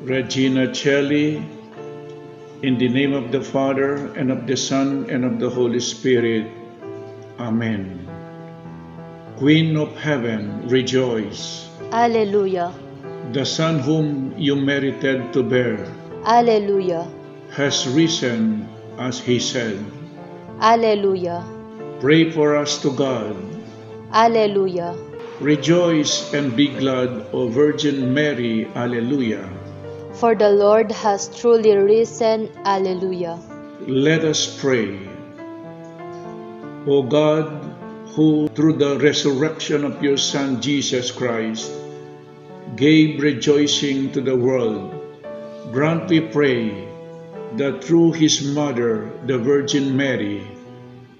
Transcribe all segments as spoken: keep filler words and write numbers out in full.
Regina Caeli, in the name of the Father, and of the Son, and of the Holy Spirit. Amen. Queen of heaven, rejoice. Alleluia. The Son whom you merited to bear Alleluia. Has risen as he said. Alleluia. Pray for us to God. Alleluia. Rejoice and be glad, O Virgin Mary. Alleluia. For the Lord has truly risen. Alleluia. Let us pray. O God, who through the resurrection of your Son Jesus Christ gave rejoicing to the world, grant, we pray, that through his mother, the Virgin Mary,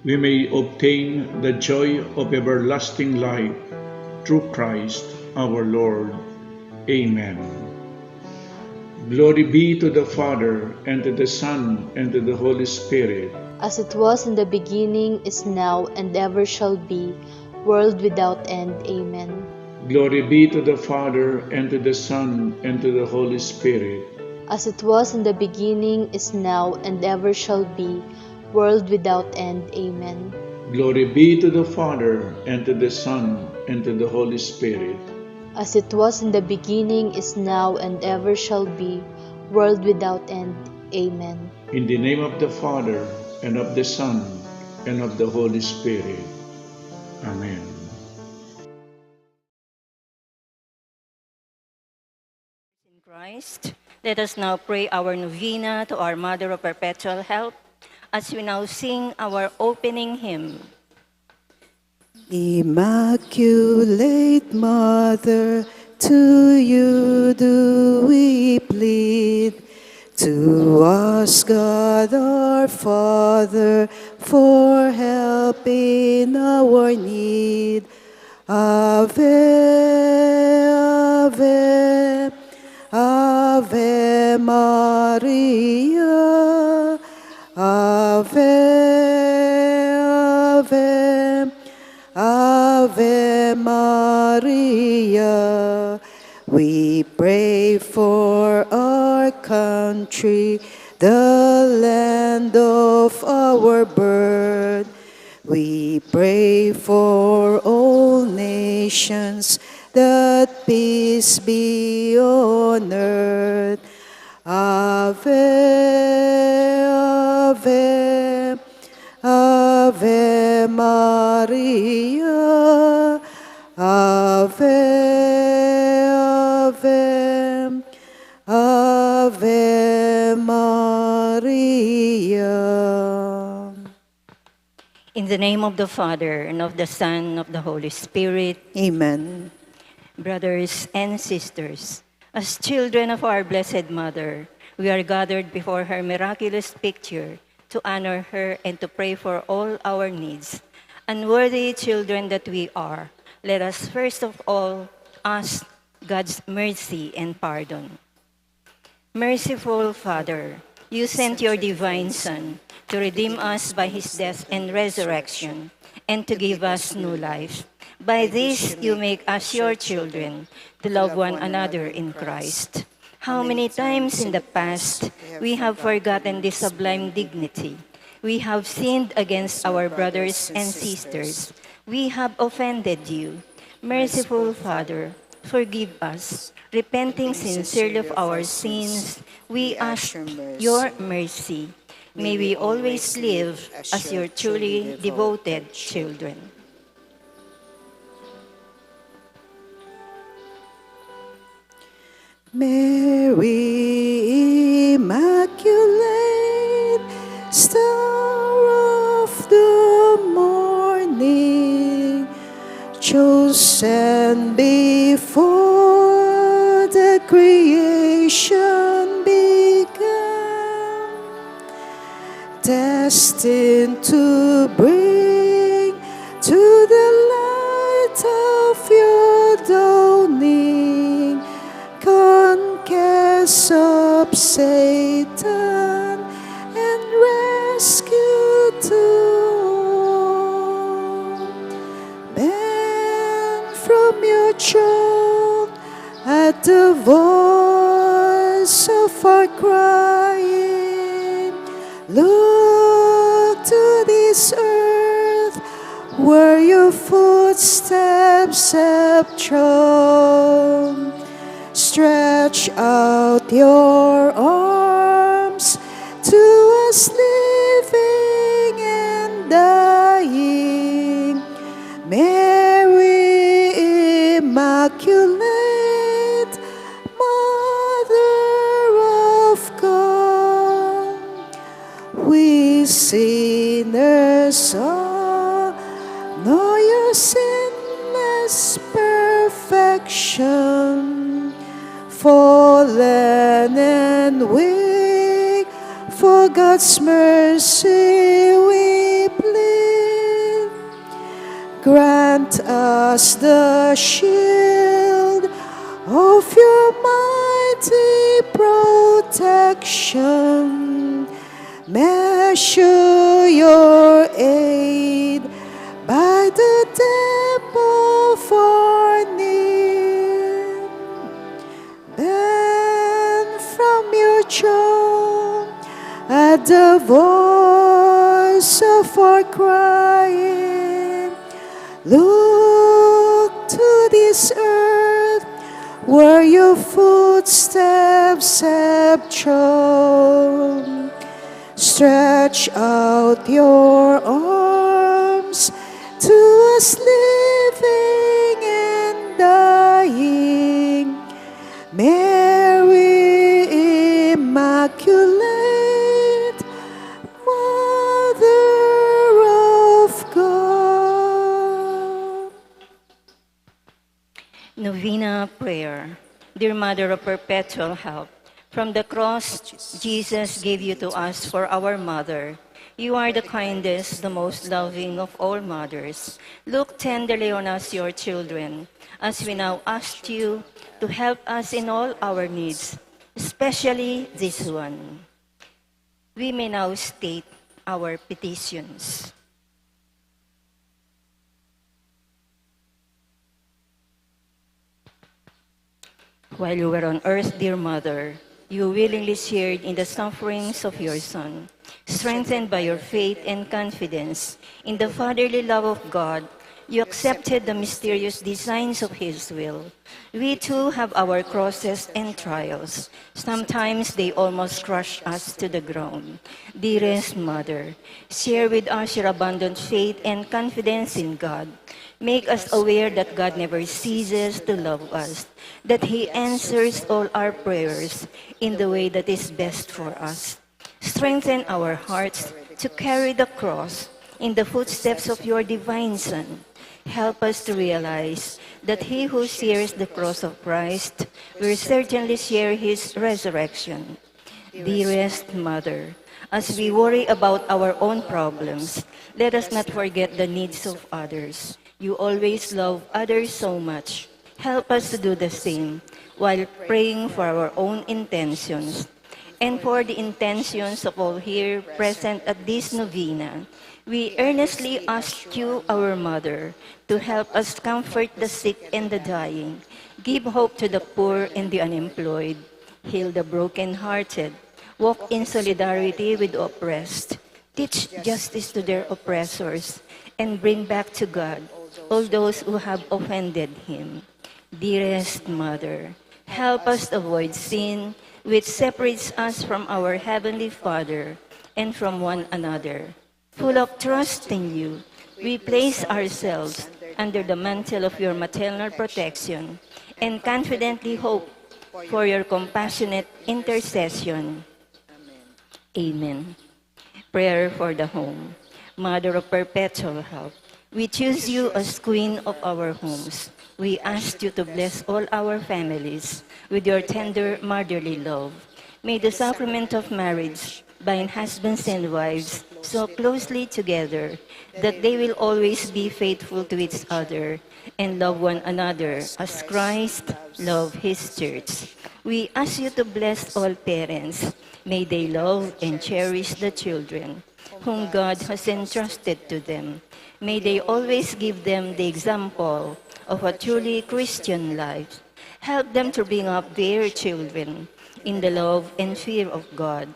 we may obtain the joy of everlasting life through Christ our Lord. Amen. Glory be to the Father, and to the Son, and to the Holy Spirit. As it was in the beginning, is now, and ever shall be, world without end. Amen. Glory be to the Father, and to the Son, and to the Holy Spirit. As it was in the beginning, is now, and ever shall be, world without end. Amen. Glory be to the Father, and to the Son, and to the Holy Spirit. As it was in the beginning, is now, and ever shall be, world without end. Amen. In the name of the Father, and of the Son, and of the Holy Spirit. Amen. In Christ, let us now pray our novena to our Mother of Perpetual Help as we now sing our opening hymn. Immaculate Mother, to you do we plead. To us, God our Father, for help in our need. Ave, Ave, Ave Maria. Ave, Ave, Ave Maria. We pray for our country, the land of our birth. We pray for all nations, that peace be on earth. Ave, Ave, Ave Maria. Ave, Ave, Ave Maria. In the name of the Father, and of the Son, and of the Holy Spirit. Amen. Brothers and sisters, as children of our Blessed Mother, we are gathered before her miraculous picture to honor her and to pray for all our needs. Unworthy children that we are, let us first of all ask God's mercy and pardon. Merciful Father, you sent your divine Son to redeem us by his death and resurrection, and to give us new life. By this you make us your children, to love one another in Christ. How many times in the past we have forgotten this sublime dignity. We have sinned against our brothers and sisters. We have offended you. Merciful Father, forgive us. Repenting sincerely of our sins, we ask your mercy. May we always live as your truly devoted children. Mary Immaculate, Star of the Morning, chosen before the creation began, destined to bring to the light of your dawning, conquest of Satan and rescue to all. Bend from your throne at the voice are crying. Look to this earth where your footsteps have trod. Stretch out your arms to us living and dying. Mary Immaculate, Mother of God, we sinners all know your sinless perfection. Fallen and weak, for God's mercy we plead. Grant us the shield of your mighty protection. Measure your aid by the depth of our need. Bend from your throne at the voice of our crying. Look to this earth where your footsteps have trod. Stretch out your arms to us living and dying. Mary Immaculate, Mother of God. Novena prayer. Dear Mother of Perpetual Help, from the cross Jesus gave you to us for our mother. You are the kindest, the most loving of all mothers. Look tenderly on us, your children, as we now ask you to help us in all our needs, especially this one. We may now state our petitions. While you were on earth, dear Mother, you willingly shared in the sufferings of your Son. Strengthened by your faith and confidence in the fatherly love of God, you accepted the mysterious designs of His will. We too have our crosses and trials. Sometimes they almost crush us to the ground. Dearest Mother, share with us your abundant faith and confidence in God. Make us aware that God never ceases to love us, that He answers all our prayers in the way that is best for us. Strengthen our hearts to carry the cross in the footsteps of your divine Son. Help us to realize that he who shares the cross of Christ will certainly share his resurrection. Dearest Mother, as we worry about our own problems, let us not forget the needs of others. You always love others so much. Help us to do the same while praying for our own intentions and for the intentions of all here present at this novena. We earnestly ask you, our Mother, to help us comfort the sick and the dying, give hope to the poor and the unemployed, heal the broken-hearted, walk in solidarity with the oppressed, teach justice to their oppressors, and bring back to God all those who have offended Him. Dearest Mother, help us avoid sin, which separates us from our Heavenly Father and from one another. Full of trust in you, we place ourselves under the mantle of your maternal protection and confidently hope for your compassionate intercession. Amen. Prayer for the home. Mother of perpetual help, we choose you as queen of our homes. We ask you to bless all our families with your tender motherly love. May the sacrament of marriage bind husbands and wives so closely together that they will always be faithful to each other and love one another as Christ loved his church. We ask you to bless all parents. May they love and cherish the children whom God has entrusted to them. May they always give them the example of a truly Christian life. Help them to bring up their children in the love and fear of God.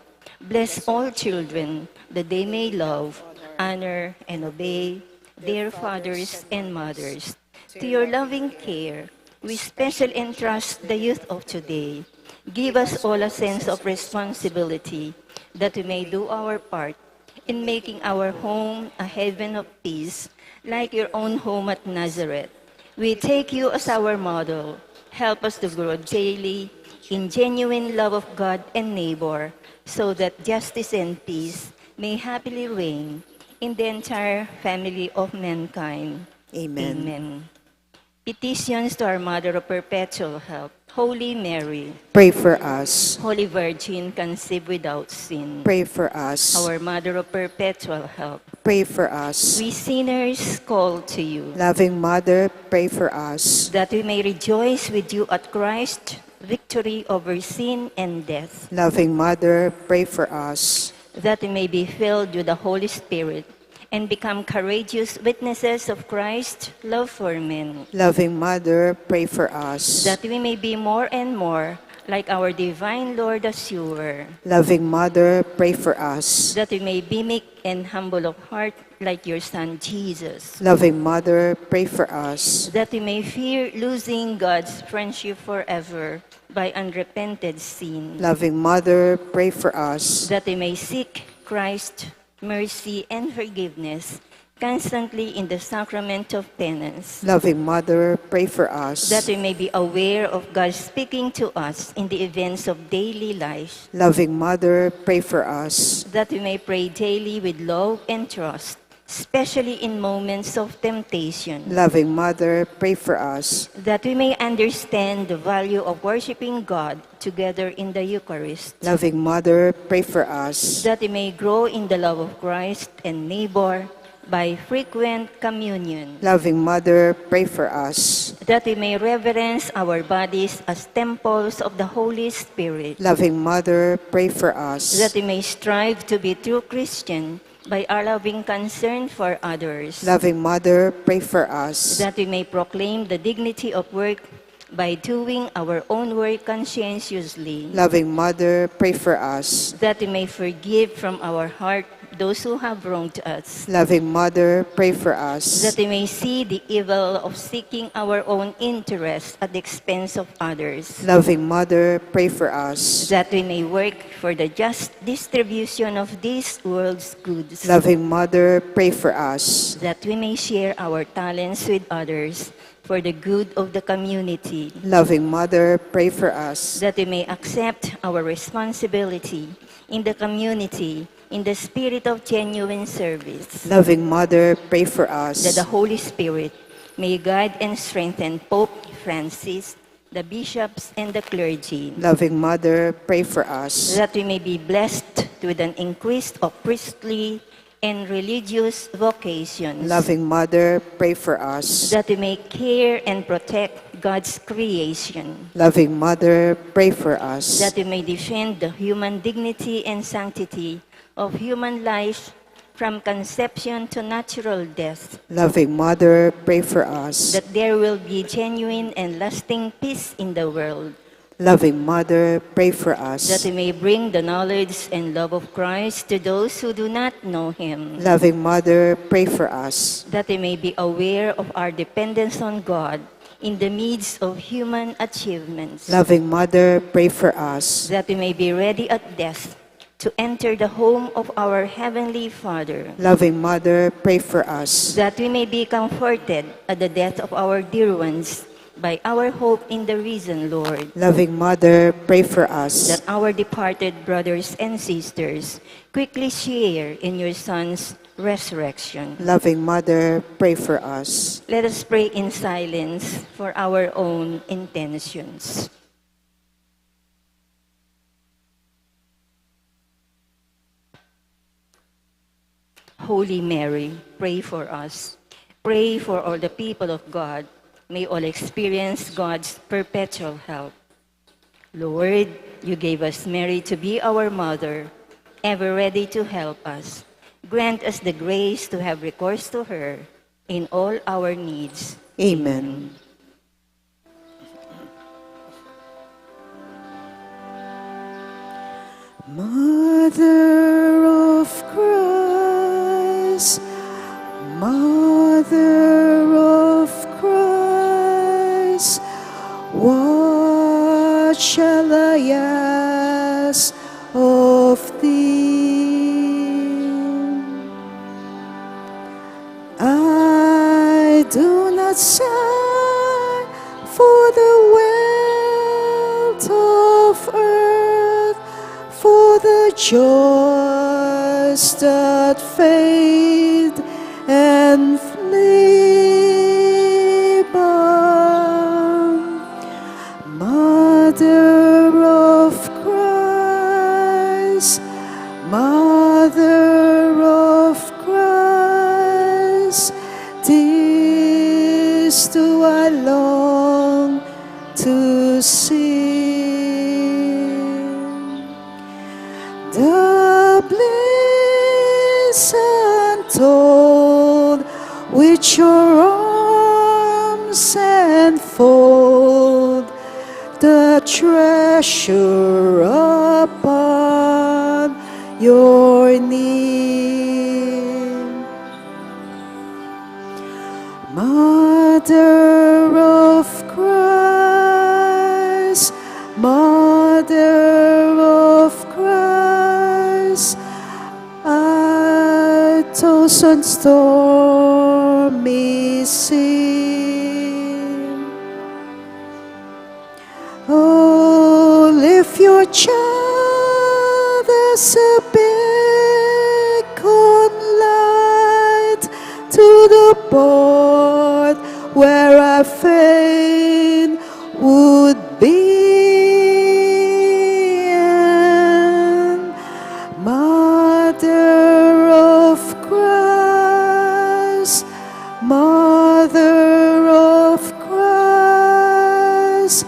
Bless all children, that they may love, honor, and obey their fathers and mothers. To your loving care, we specially entrust the youth of today. Give us all a sense of responsibility, that we may do our part in making our home a haven of peace, like your own home at Nazareth. We take you as our model. Help us to grow daily in genuine love of God and neighbor, so that justice and peace may happily reign in the entire family of mankind. Amen. Amen. Petitions to our Mother of Perpetual Help. Holy Mary, pray for us. Holy Virgin conceived without sin, pray for us. Our Mother of Perpetual Help, pray for us. We sinners call to you. Loving Mother, pray for us. That we may rejoice with you at Christ's victory over sin and death. Loving Mother, pray for us. That we may be filled with the Holy Spirit and become courageous witnesses of Christ's love for men. Loving Mother, pray for us. That we may be more and more like our divine Lord as you were. Loving Mother, pray for us. That we may be meek and humble of heart like your Son Jesus. Loving Mother, pray for us. That we may fear losing God's friendship forever by unrepented sin. Loving Mother, pray for us. That we may seek Christ, mercy, and forgiveness constantly in the sacrament of penance. Loving Mother, pray for us. That we may be aware of God speaking to us in the events of daily life. Loving Mother, pray for us. That we may pray daily with love and trust, especially in moments of temptation. Loving Mother, pray for us. That we may understand the value of worshiping God together in the Eucharist. Loving Mother, pray for us. That we may grow in the love of Christ and neighbor by frequent communion. Loving Mother, pray for us. That we may reverence our bodies as temples of the Holy Spirit. Loving Mother, pray for us. That we may strive to be true Christian by our loving concern for others. Loving Mother, pray for us. That we may proclaim the dignity of work by doing our own work conscientiously. Loving Mother, pray for us. That we may forgive from our heart those who have wronged us. Loving Mother, pray for us. That we may see the evil of seeking our own interest at the expense of others. Loving Mother, pray for us. That we may work for the just distribution of this world's goods. Loving Mother, pray for us. That we may share our talents with others for the good of the community. Loving Mother, pray for us. That we may accept our responsibility in the community in the spirit of genuine service. Loving Mother, pray for us. That the Holy Spirit may guide and strengthen Pope Francis, the bishops, and the clergy. Loving Mother, pray for us. That we may be blessed with an increase of priestly and religious vocations. Loving Mother, pray for us. That we may care and protect God's creation. Loving Mother, pray for us. That we may defend the human dignity and sanctity of human life from conception to natural death. Loving Mother, pray for us. That there will be genuine and lasting peace in the world. Loving Mother, pray for us. That we may bring the knowledge and love of Christ to those who do not know him. Loving Mother, pray for us. That we may be aware of our dependence on God in the midst of human achievements. Loving Mother, pray for us. That we may be ready at death to enter the home of our Heavenly Father. Loving Mother, pray for us. That we may be comforted at the death of our dear ones by our hope in the risen Lord. Loving Mother, pray for us. That our departed brothers and sisters quickly share in your Son's resurrection. Loving Mother, pray for us. Let us pray in silence for our own intentions. Holy Mary, pray for us. Pray for all the people of God. May all experience God's perpetual help. Lord, you gave us Mary to be our mother, ever ready to help us. Grant us the grace to have recourse to her in all our needs. Amen. Mother of Christ, Mother of Christ, what shall I ask of thee? I do not sigh for the wealth of earth, for the joys that fade and flee by. Mother of Christ, Mother of Christ, this do I long to see. The bliss untold which your arms enfold, the treasure upon your knee. Mother of Christ, Mother of Christ, at thousand stormy sea. Oh, lift your child as a beacon light to the path where I fain would be. And Mother of Christ, Mother of Christ,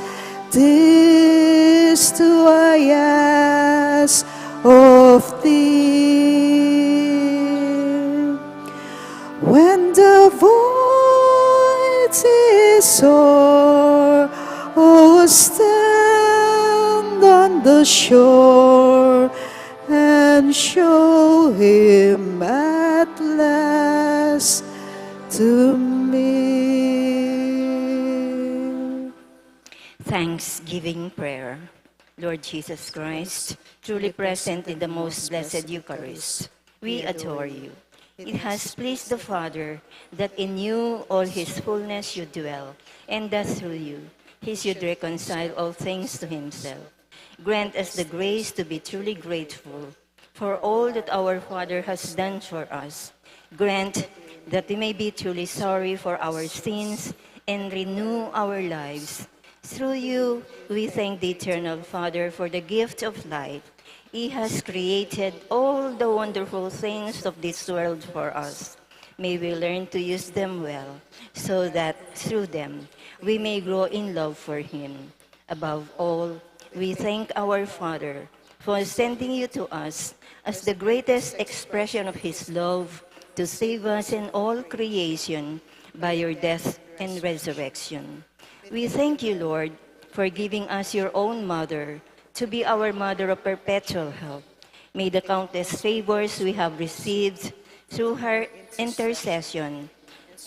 this do I ask of thee. When the voyage is o'er, oh, stand on the shore and show him at last to me. Thanksgiving prayer. Lord Jesus Christ, truly present in the most blessed Eucharist, we adore you. It has pleased the Father that in you all his fullness should dwell, and that through you he should reconcile all things to himself. Grant us the grace to be truly grateful for all that our Father has done for us. Grant that we may be truly sorry for our sins and renew our lives. Through you, we thank the Eternal Father for the gift of life. He has created all the wonderful things of this world for us. May we learn to use them well, so that through them we may grow in love for Him. Above all, we thank our Father for sending you to us as the greatest expression of His love to save us and all creation by your death and resurrection. We thank you, Lord, for giving us your own mother to be our mother of perpetual help. May the countless favors we have received through her intercession,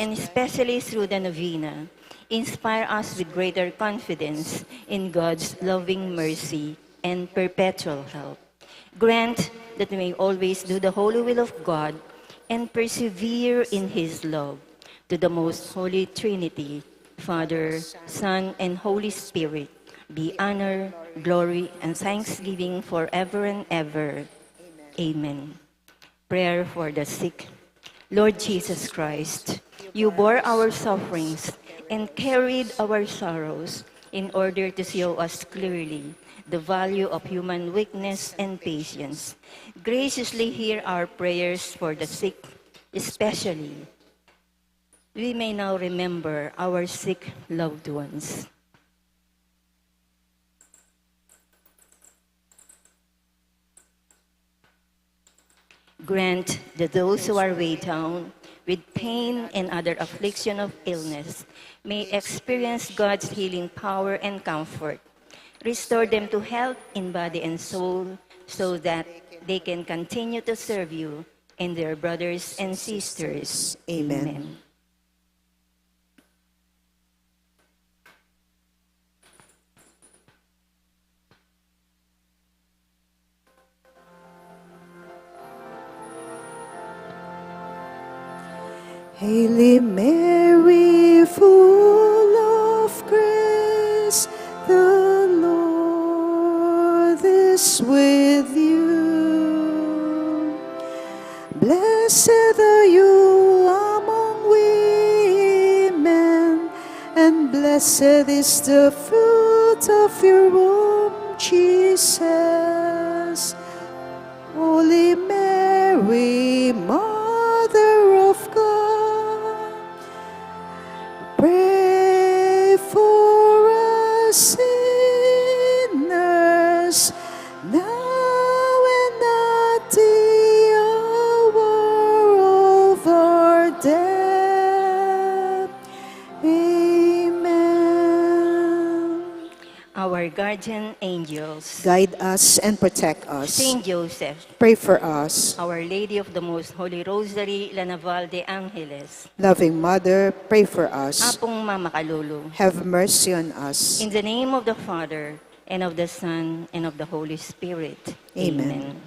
and especially through the novena, inspire us with greater confidence in God's loving mercy and perpetual help. Grant that we may always do the holy will of God and persevere in His love. To the most holy Trinity, Father, Son, and Holy Spirit, be honor, glory, and thanksgiving forever and ever. Amen. Prayer for the sick. Lord Jesus Christ, you bore our sufferings and carried our sorrows in order to show us clearly the value of human weakness and patience. Graciously hear our prayers for the sick, especially. We may now remember our sick loved ones. Grant that those who are weighed down with pain and other affliction of illness may experience God's healing power and comfort. Restore them to health in body and soul so that they can continue to serve you and their brothers and sisters. Amen. Amen. Hail Mary, full of grace, the Lord is with you. Blessed are you among women, and blessed is the fruit of your womb, Jesus. Holy Mary, Mother of God, pray for us sinners, now and at the hour of our death. Amen. Our guardian angels, guide us and protect us. Saint Joseph, pray for us. Our Lady of the Most Holy Rosary, La Naval de Angeles, loving Mother, pray for us. Apung Mama Kalulu, have mercy on us. In the name of the Father, and of the Son, and of the Holy Spirit. Amen. Amen.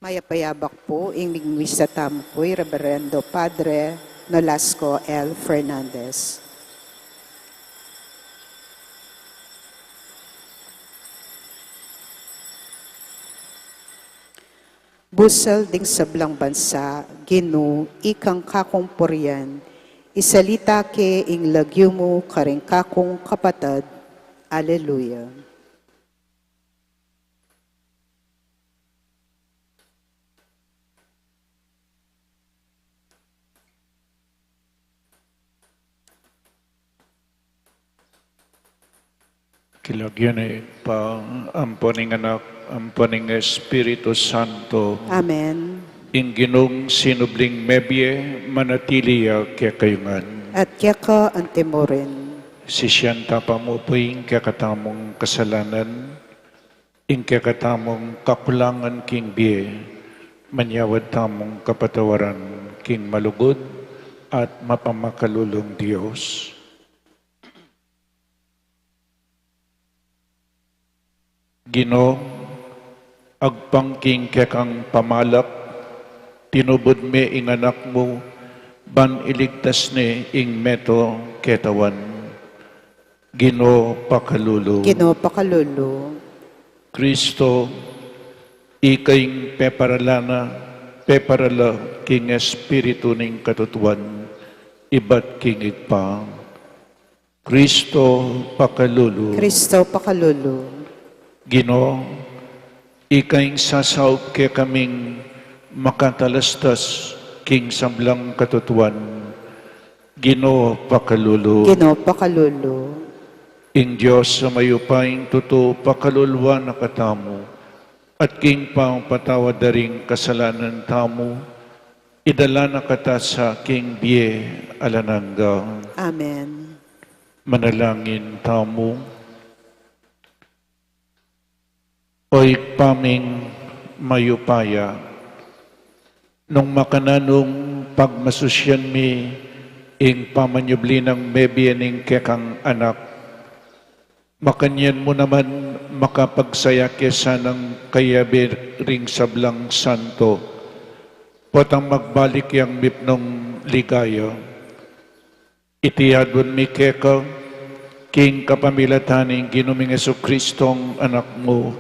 Mayap a yabak pu ing migmisa tamu pu i Reverendo Padre Nolasco L. Fernandez. Busal ding sablang bansa, Ginu, ikang kakung purian, isalita ke ing lagyu mu karing kakung kapatad. Alleluia. King lagyu ning Ibpa, ampo ning Anak, ampo ning Espiritu Santo. Amen. Ing Ginung sinubling mebie, manatili ya kekayu ngan. At keka antimurin. Sisian ta pa mu pu ing kekatamung kasalanan, ing kekatamung kakulangan king bie, manyawad tamung kapatawaran king malugud at mapamakalulung Dios. Ginu, agpang king kekang pamalak, tinubud me ing Anak mu, ban iligtas ne ing meto ketawan. Ginu, pakalulu. Ginu, pakalulu. Kristo, ika ing peparala na, peparala king Espiritu ning katutuan, ibat king Ibpa. Kristo, pakalulu. Kristo, pakalulu. Ginu, ika ing sasaup kekaming makatalastas king sablang katutuan. Ginu, pakalulu. Ginu, pakalulu. Ing Dios a mayupayang tutu, pakaluluan na katamu, at king pamapatawad da ring kasalanan tamu, idala na kata sa king bie alang angga. Amen. Manalangin tamu. O Ibpa ming mayupaya, nung makananung pagmasusian mi ing pamanyubli nang mebie ning kekang Anak, makanyan mu naman makapagsaya ke sanang kayabe ring sablang santo, potang magbalik yang mipnung ligaya. Iti aduan mi keka, king kapamilatan ning Ginu ming Jesucristong Anak mu,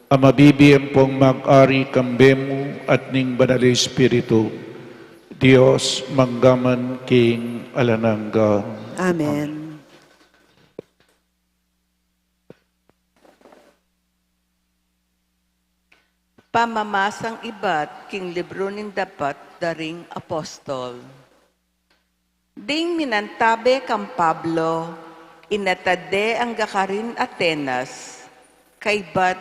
a mabibie ampong mag-ari kambe mu at ning Banal a Espiritu, Dios, mangga man king alang angga. Amen. Pamamasang ibat king libru ning Dapat da ring Apostol. Ding minantabe kang Pablo, inatad de angga karin Atenas, kaybat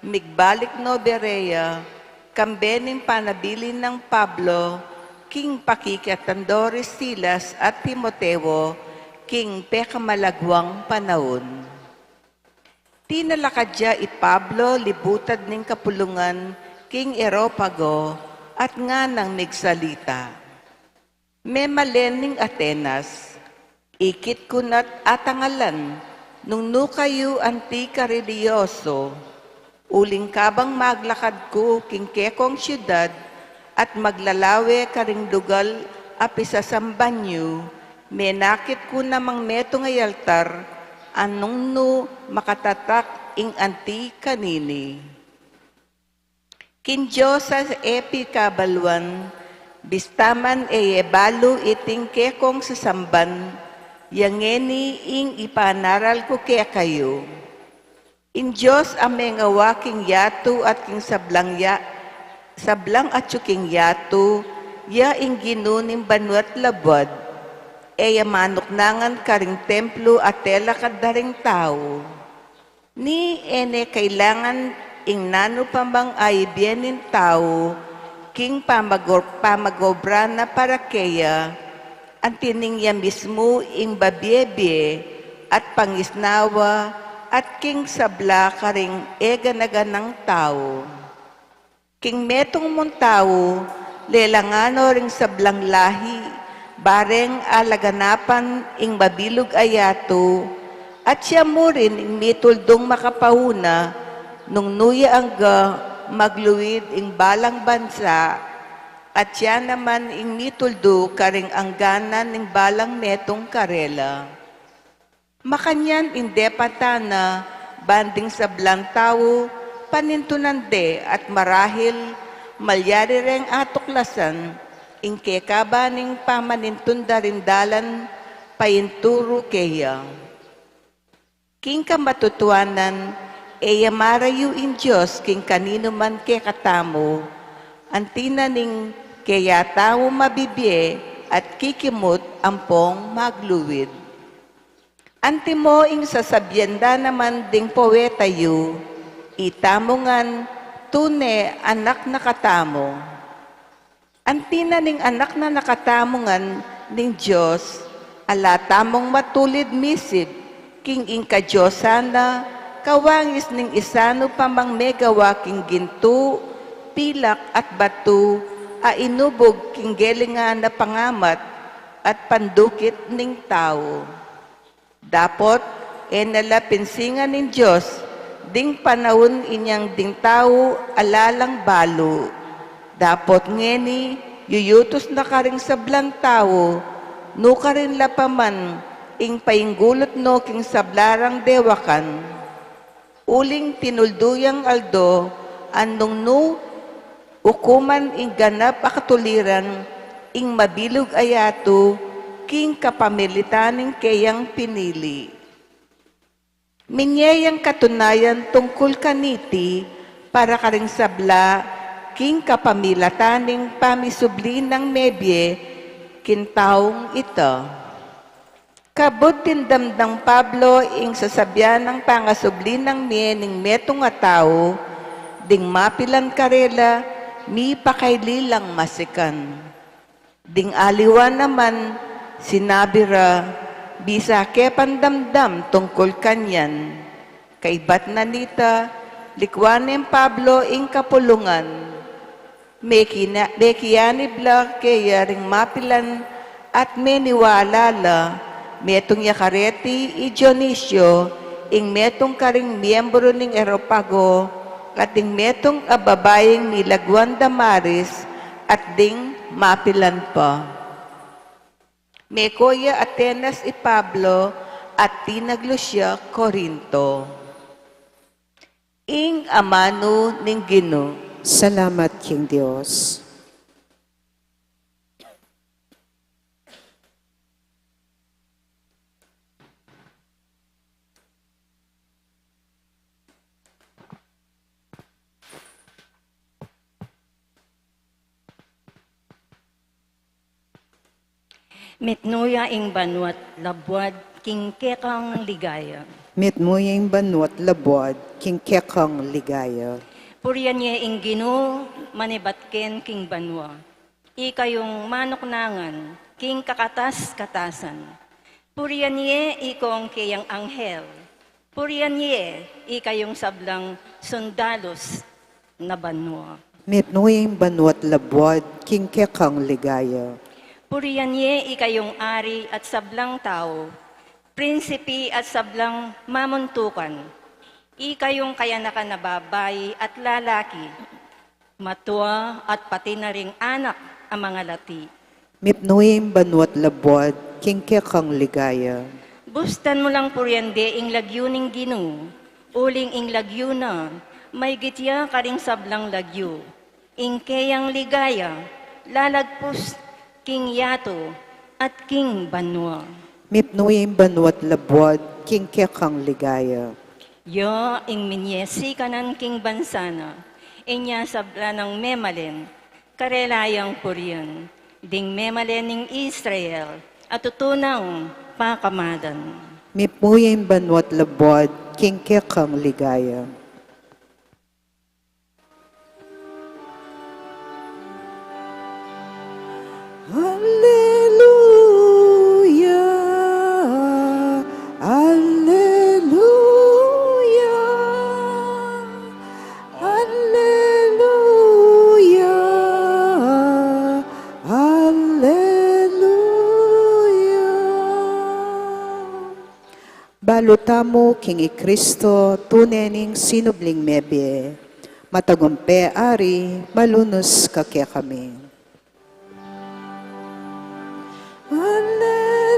migbalik no Berea, kambe ning panabilin nang Pablo, king pakikiatan do ri Silas at Timoteo, king pekamalagwang panaun. Tinalakad ya i Pablo libutad ning kapulungan king Areopago at nganang migsalita. Memalen ning Atenas, ikit ku na't atangalan nung nu kayu anti-karelihiyoso, uling kabang maglakad ku king kekong siudad at maglalawe karing lugal a pisasamban yu, menakit ku namang metung a altar a nung nu makatatak ing anti kanini. King Dios a e pikabaluan, bista man e ye balu iting kekong sasamban, ya ngeni ing ipanaral ku kekayu. Ing Dios a mengawa king yatu at king sablang ya-, sablang atyu king yatu, ya ing Ginu ning banua't labuad, e ya manuknangan karing templo a telakad da ring tau. Ni e ne kailangan ing nanu pa mang aibie ning tau king pamagor-, pamagobra na para keya, anti ning ya mismu ing babie-bie at pangisnawa at king sabla karing e gana-ganang tau. King metung mung tau, lelangan no ring sablang lahi, bareng alaganapan ing mabilug a yatu, at siya mu rin ing mituldung makapauna, nung nu ya angga magluid ing balang bansa, at siya naman ing mituldu karing angganan ning balang metung karela. Makanyan ing depatan na, ban ding sablang tau panintunan de at marahil Malyari reng atuklasan ing kekaba ning pamanintun da ring dalan painturu keya. King kamatutuanan, e ya marayu ing Dios king kaninu man kekatamu, anti na ning keya tamu mabibie at kikimut ampong magluid. Antimo ing sasabian da naman ding poeta yu, itamu ngan tune anak na katamu. Anti na ning anak na na katamu ngan ning Dios, ala tamung matulid misib king ing kadiosan na, kawangis ning isanu pa mang megawa king gintu, pilak at batu, a inubug king gelingan na pangamat at pandukit ning tau. Dapot, e na la pinsingan ning Dios ding panaun inyang ding tau ala lang balu. Dapot ngeni, yuyutus na karing sablang tau, nukarin la pa man ing painggulut no king sabla rang dewakan. Uling tinuldu yang aldo, a nung nu ukuman ing ganap a katuliran, ing mabilug a yatu, king kapamilatan ning keyang pinili. Minye yang katunayan tungkul kaniti para karing sabla, king kapamilatan ning pamisubli nang mebie king taung ita. Kabud dindamdang Pablo ing sasabian nang pangasubli nang mie ning metung a tau, ding mapilan karela, mipakaili lang masikan. Ding aliwa naman, sinabi ra, bisa ke pandamdam tungkul kanyan. Kaibat na nita, likwan neng Pablo ing kapulungan. Mekina-, mekianib la keya ring mapilan at meniwala la, metung ya kareti i Dionisio, ing metung karing miembro ning Areopago, at ding metung a babaing milagwan Damaris, at ding mapilan pa. Meko ya Atenas i Pablo, at tinaglus ya Corinto. Ing amanu ning Ginu. Salamat king Dios. Mitmu ya ing banua't labuad king kekang ligaya. Mitmu ya ing banua't labuad king kekang ligaya. Purian ye ing Ginu, manibat ken king banua. Ikayung manuknangan king kakatas-katasan. Purian ye ikong keyang anghel. Purian ye ikayung sablang sundalus na banua. Mitmu ya ing banua't labuad king kekang ligaya. Purian ye ikayung ari at sablang tau, prinsipi at sablang mamuntukan, ikayung kayanakan a babai at lalaki, matua at pati na ring anak a mangalati. Mitmu ya ing banua't labuad king kekang ligaya. Bustan mu lang purian de ing lagyu ning Ginu, uling ing lagyu na maygit ya karing sablang lagyu. Ing keyang ligaya lalagpus king yatu at king banua. Mitmu ya ing banua't labuad king kekang ligaya. Ya ing minye sikanan king bansa na, inya sabla nang memalen, karela yang purian, ding memalen ning Israel a tutunang pakamalan. Mitmu ya ing banua't labuad king kekang ligaya. Alleluia, alleluia, alleluia, alleluia. Balu tamu king i Kristo, tune ning sinubling mebie. Matagumpe a Ari, malunus ka kekami. Alleluia,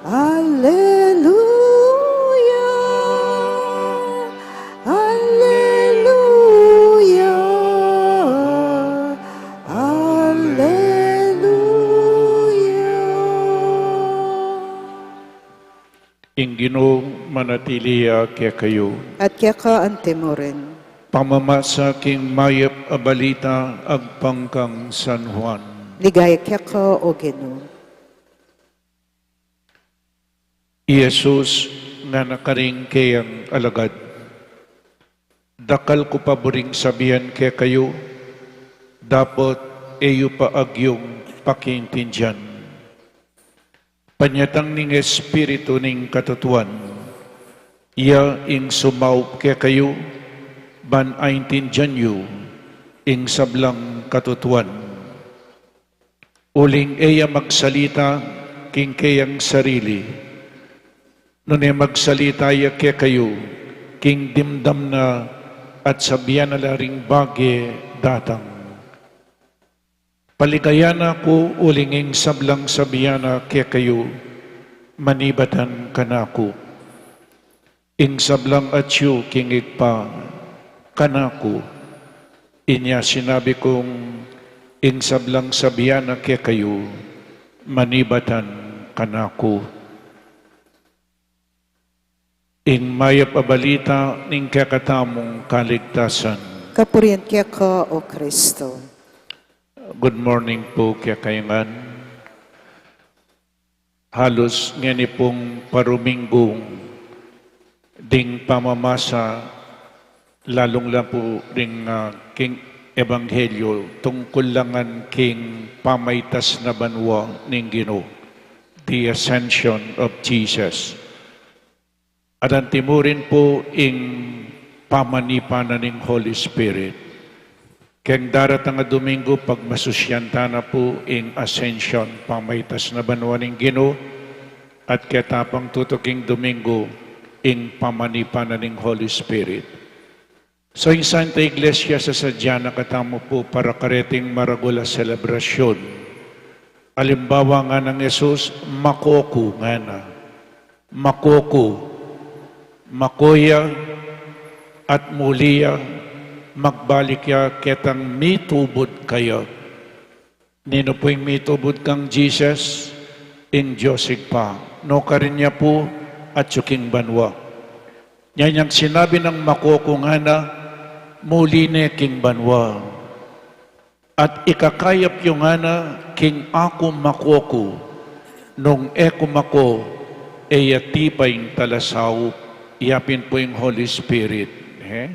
alleluia, alleluia. Ing Ginu manatili ya kekayu. At keka antimurin. Pamamasa king mayap a balita agpang kang San Juan. Ligaya keka, O Ginu. I Jesus ngana karing keyang alagad, "Dakal ku pa buring sabian kekayu, dapot e yu pa agyung pakiintindian. Panyatang ning Espiritu ning katutuan, iya ing sumaup kekayu, ban aintindian yu ing sablang katutuan. Uling e ya magsalita king keyang sarili, nune magsalita ya kekayu king dimdam na at sabian na la ring bage datang. Paligaya na ku uling ing sablang sabian na kekayu, manibatan kanaku. Ing sablang atyu king Ibpa, kanaku. Inya sinabi kung ing sablang sabian na kekayu, manibatan kanaku." Ing mayap a balita ning kekatamung kaligtasan. Kapurian keka, O Kristo. Good morning pu kekayu ngan. Halus ngeni pung paruminggu ding pamamasa, lalung-lalu pu ring, ah, king Ebanghelyo tungkul la ngan king pamaitas na banua ning Ginu, the Ascension of Jesus. At antimurin pu ing pamanipa na ning Holy Spirit. Keng daratang a Duminggu, pagmasusyan ta na pu ing Ascension, pamaitas na banua ning Ginu, at keta pang tutuking Duminggu, ing pamanipa na ning Holy Spirit. So, ing Santa Iglesia, sasadya na katamu pu para kareting maragul a selebrasyun. Alimbawa ngana nang Jesus, "Mako ku," ngana. "Mako ku." Mako ya, at muli ya, magbalik ya ketang mitubud kaya. Ninu pu ing mitubud kang Jesus? Ing Dios Ibpa. Nukarin ya pu, atyu king banua. Nya inyang sinabi nang, "Mako ku," ngana, muli ne king banua. At ikakayap yu ngana king aku mako ku, nung e ku mako, e ya tipa ing talasaup, ya pin pu ing Holy Spirit. Eh?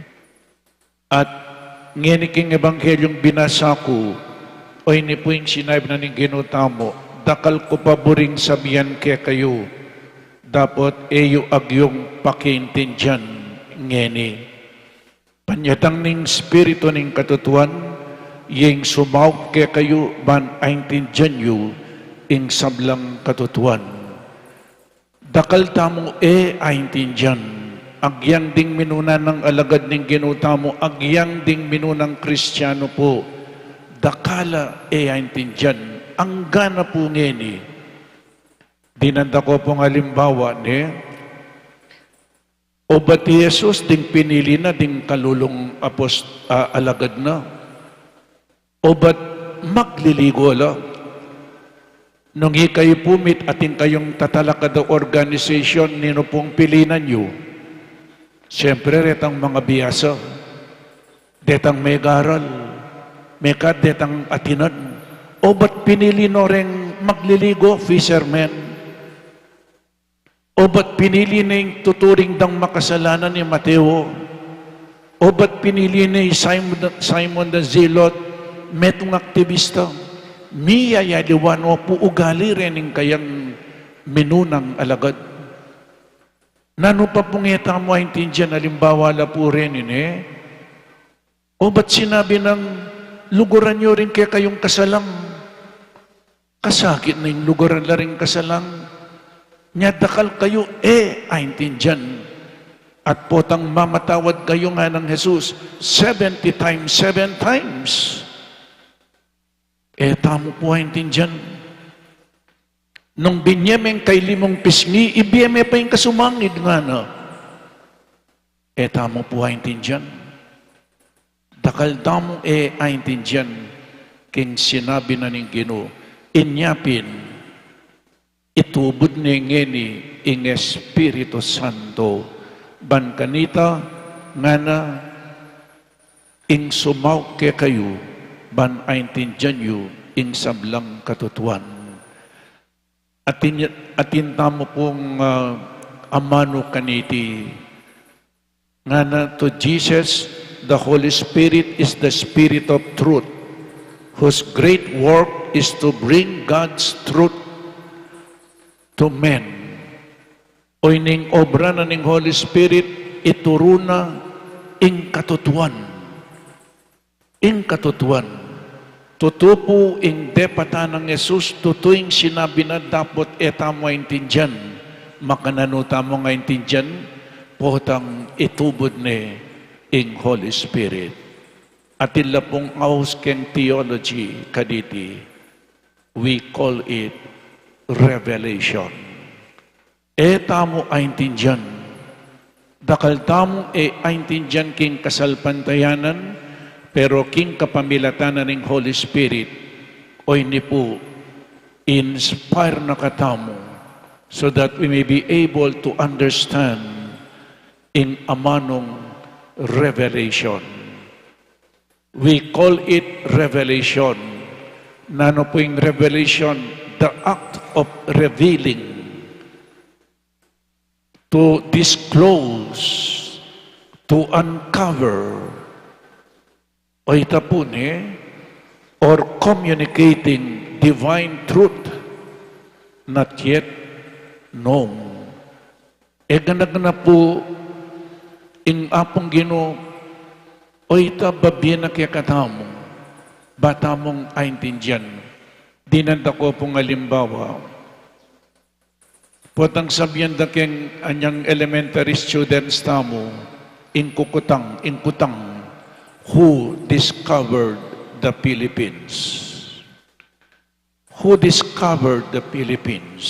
At ngeni king Ebanghelyung binasa ku, o ini pu ing sinabi na ning Ginu tamu, "Dakal ku pa buring sabian kekayu, dapot e yu agyung pakiintindian ngeni. Panyatang ning Espiritu ning katutuan, iya ing sumaup kekayu ban aintindian yu ing sablang katutuan." Dakal tamung e aintindian. Agyang ding minuna nang alagad ning Ginu tamu, agyang ding minunang Kristiano pu, dakal la e aintindian. Angga na pu ngeni. Dinan da ko pung alimbawa, ne? Obat i Jesus ding pinili na ding kalulung apost-, a, alagad na. Obat magliligo la. Nung ikayu pu mit atin kayung tatalakad a organisasyon, ninu pung pilinan yu? Siyempre, retang mangabiasa. Detang megaral. Mekad detang atinan. Obat pinili no reng magliligo, fisherman? Obat pinili ne ing tuturing dang makasalanan i Mateo? Obat pinili ne i Simon, Simon the Zealot, metung aktibista? Miyayaliwa no pu ugali rening kayang minunang alagad. Nanu pa pung e tamu aintindian, alimbawa la pu reni, ne? Obat sinabi nang, "Luguran yu ring kekayung kasalang." Kasakit na ing luguran la ring kasalang. Nya dakal kayu e aintindian. At potang mamatawad kayu, ngana nang Jesus, seventy times, seven times. E tamu pu aintindian. Nung binye meng kailimung pisngi, ibie me pa ing kasumangid, ngana. E tamu pu aintindian. Dakal tamu e aintindian king sinabi na ning Ginu. Inya pin, itubud ne ngeni ing Espiritu Santo, ban kanita ngana ing sumauk kekayu, ban aintindian yu ing sablang katutuan. Atin, atin tamu pung, ah, amanu kaniti. Ngana, to Jesus, the Holy Spirit is the Spirit of truth, whose great work is to bring God's truth to men. O ining obra na ning Holy Spirit, ituru na ing katutuan. Ing katutuan. Tutu pu ing depatan nang Jesus, tutu ing sinabi na, dapot e tamu aintindian. Makananu tamung aintindian, potang itubud ne ing Holy Spirit. Atin la pung aus keng theology kaditi, we call it revelation. E tamu aintindian. Dakal tamu e aintindian king kasalpantayanan, pero king kapamilatan na ning Holy Spirit, o ini pu, inspire na katamu, so that we may be able to understand ing amanung revelation. We call it revelation. Nanu pu ing revelation? The act of revealing. To disclose, to uncover. O ita pu ne, or communicating divine truth not yet known. E gana-gana pu ing Apung Ginu, o ita babie na kekatamu, ba tamung aintindian. Dinan da ku pung alimbawa. Potang sabian da keng anyang elementary students tamu, ing kukutang, ing kutang, who discovered the Philippines? Who discovered the Philippines?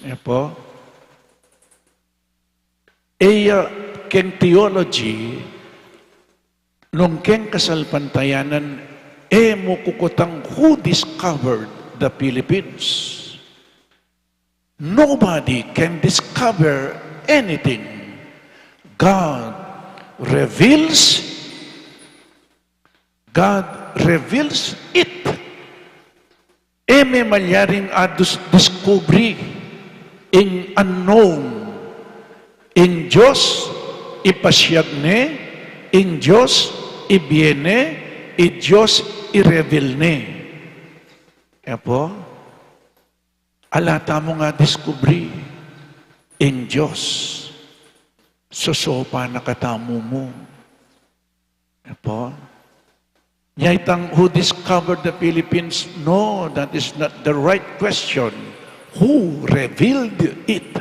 E pu? E ya keng theology, nung keng kasalpantayanan, e mu kukutang who discovered the Philippines. Nobody can discover anything. God reveals God reveals it. E me malyaring adus-, diskubre ing unknown. Ing Dios ipasiag ne, ing Dios ibie ne, ing Dios i-reveal ne. E pu? Ala tamung adiskubre ing Dios. Sosopan na katamu mu. E pu? Nya itang who discovered the Philippines? No, that is not the right question. Who revealed it?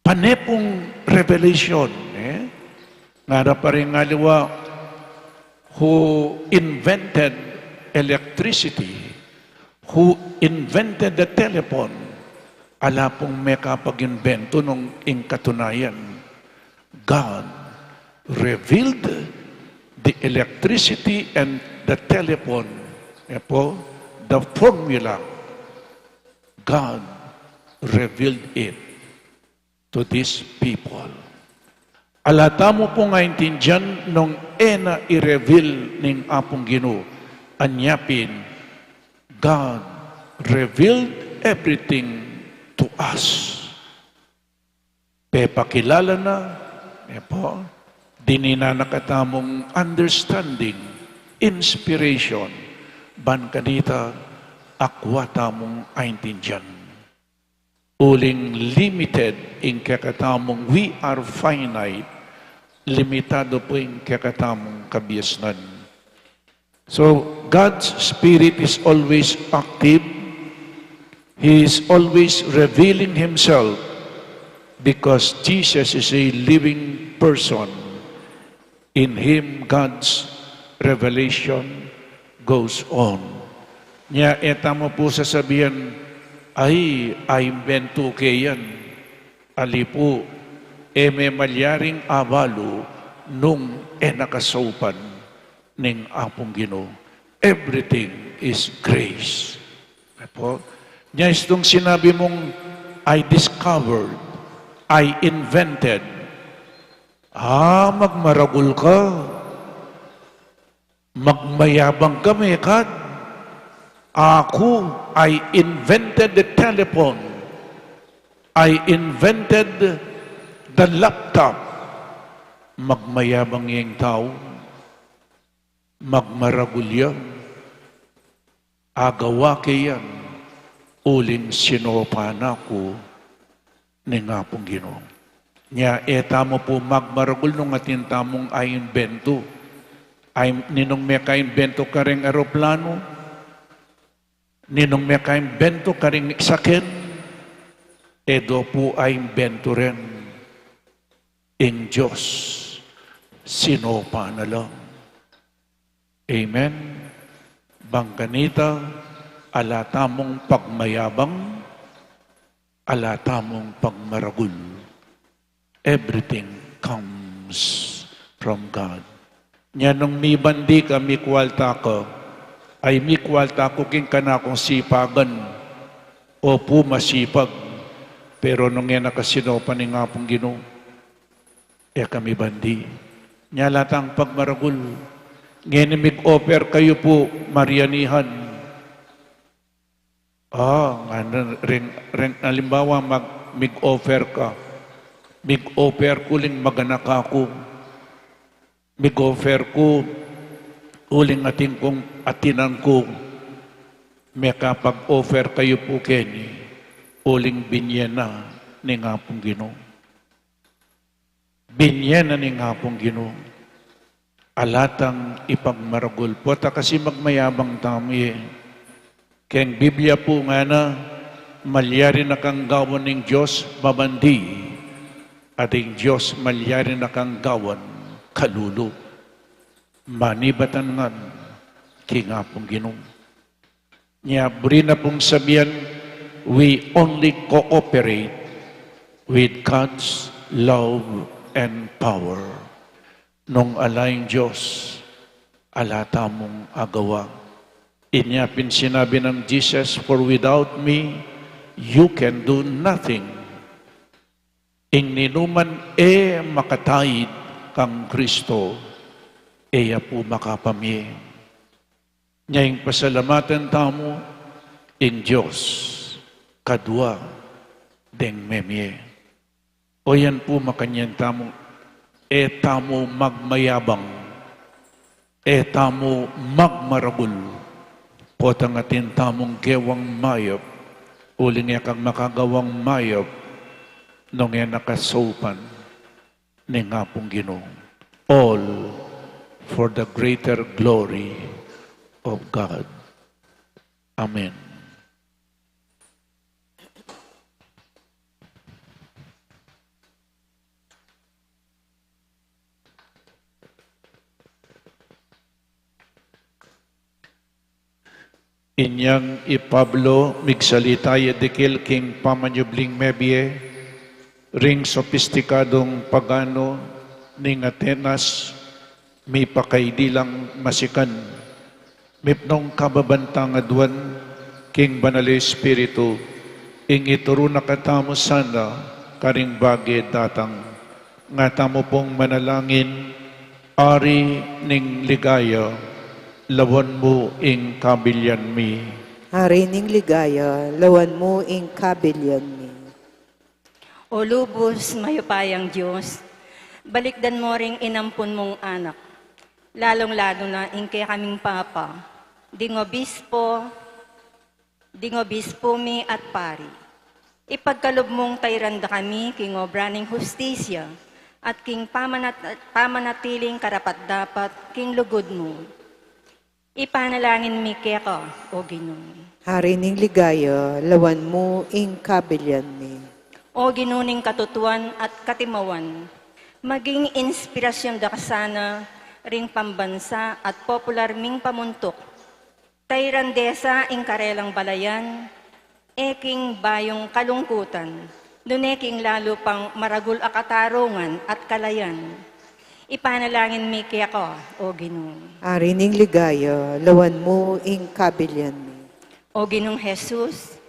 Pane pung revelation, e? Ngara pa ring aliwa, who invented electricity, who invented the telephone, ala pung mekapag-imbento nung ing katunayan. God revealed the electricity and the telephone. E pu, the formula, God revealed it to these people. Ala tamu pung aintindian nung e na i-reveal ning Apung Ginu. Anya pin, God revealed everything to us. Pepakilala na, e pu, dininan na katamung understanding, inspiration, ban kanita akua tamung aintindian. Uling limited ing kekatamung, we are finite, limitado pu ing kekatamung kabiasnan. So, God's Spirit is always active. He is always revealing Himself because Jesus is a living person. In Him, God's revelation goes on. Nya, e tamu pu sasabian, ay, aimbento ke yan. Ali pu, e me malyaring abalu nung e na kasaupan ning Apung Ginu. Everything is grace. E pu? Nya istung sinabi mung I discovered, I invented. Ah, magmaragul ka. Magmayabang ka, mekad. Aku, I invented the telephone. I invented the laptop. Magmayabang yang tau. Magmaragul ya. Agawa ke yan, uling sinopan na ku ning Apung Ginu. Nya, e tamu pu magmaragul nung atin tamung aimbento. Ay, ninung mekaimbento karing eroplano, ninung mekaimbento karing saken, e do pu aimbento ren ing Dios, sinopan na la. Amen. Bang kanita, ala tamung pagmayabang, ala tamung pagmaragul. Everything comes from God. Nya nung mibandi ka, mikwalta ka, ay mikwalta ku king kanakung sipagan. Opu, masipag. Pero nung e na ka sinopan ning Apung Ginu, e ka mibandi. Nya ala tang pagmaragul. Ngeni mig-offer kayu pu, Marianihan. Ah, ngana, ring, ring, alimbawa, mag, mig-offer ka. Mig-offer ku uling maganak aku. Mig-offer ku uling atin kung atinan ku. Mekapag-offer kayu pu keni, uling binye na ning Apung Ginu. Binye na ning Apung Ginu. Ala tang ipagmaragul. Pota kasi magmayabang tamu e. Keng Biblia pu ngana, malyari na kang gawan ning Dios mabandi, at ing Dios malyari na kang gawan kalulu. Manibatan ngan king Apung Ginu. Nya, buri na pung sabian, we only cooperate with God's love and power. Nung ala ing Dios, ala tamung agawa. Inya pin sinabi nang Jesus, "For without me, you can do nothing." Ing ninuman e makataid kang Kristo, e ya pu makapamie. Nya ing pasalamatan tamu, ing Dios kadua deng memie. O yan pu makanyan tamu, e tamu magmayabang, e tamu magmaragul, potang atin tamung gewang mayap, uling e kang makagawang mayap, nung e na ka saupan ning Apung Ginu. All for the greater glory of God. Amen. Inyang i Pablo, migsalita ya dikil king pamanyubling mebie, ring sopistikadung pagano ning Atenas, mipakaidi lang masikan, mipnung kababan tangaduan king Banal a Espiritu, ing ituru na katamu sana karing bage datang. Nga tamu pung manalangin, Ari ning ligaya, lawan mu ing kabilian mi. Ari ning ligaya, lawan mu ing kabilian mi. O lubus mayupayang Dios, balikdan mu ring inampun mung anak, lalung-lalu na ing kekaming papa, ding obispo, ding obispo mi at pari. Ipagkalub mung tairan da kami king obra ning hustisya at king pamanat-, pamanatiling karapat-dapat king lugud mu. Ipanalangin mi keka, O Ginu. Ari ning ligaya, lawan mu ing kabilian mi. O Ginu ning katutuan at katimawan, maging inspirasyon da ka sana ring pambansa at popular ming pamuntuk. Tairan de sa ing karelang balayan, e king bayung kalungkutan, nune king lalu pang maragul a katarungan at kalayan. Ipanalangin mi keka, O Ginu. Ari ning ligaya, lawan mu ing kabilian mi. O Ginung Jesus,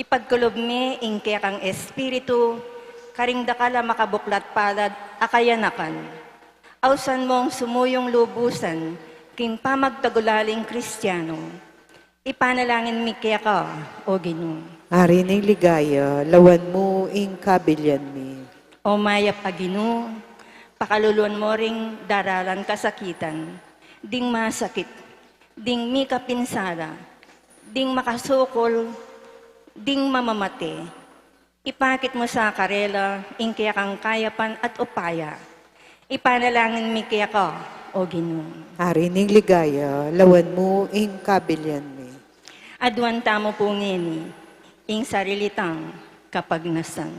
Ipagkalub me ing kekang Espiritu karing dakal a makabuklat palad a kayanakan. Ausan mong sumuyung lubusan king pamagtagulaling Kristiano. Ipanalangin mi keka, O Ginu. Ari ning ligaya, lawan mu ing kabilian mi. O mayap a Ginu, pakaluluan mo ring daralan kasakitan, ding masakit, ding mikapinsala, ding makasukul, ding mamamate. Ipakit mu sa karela ing kekang kayapan at upaya. Ipanalangin mi keka, O Ginu. Ari ning ligaya, lawan mu ing kabilian mi. Aduan tamu pu ngeni ing sarili tang kapagnasan.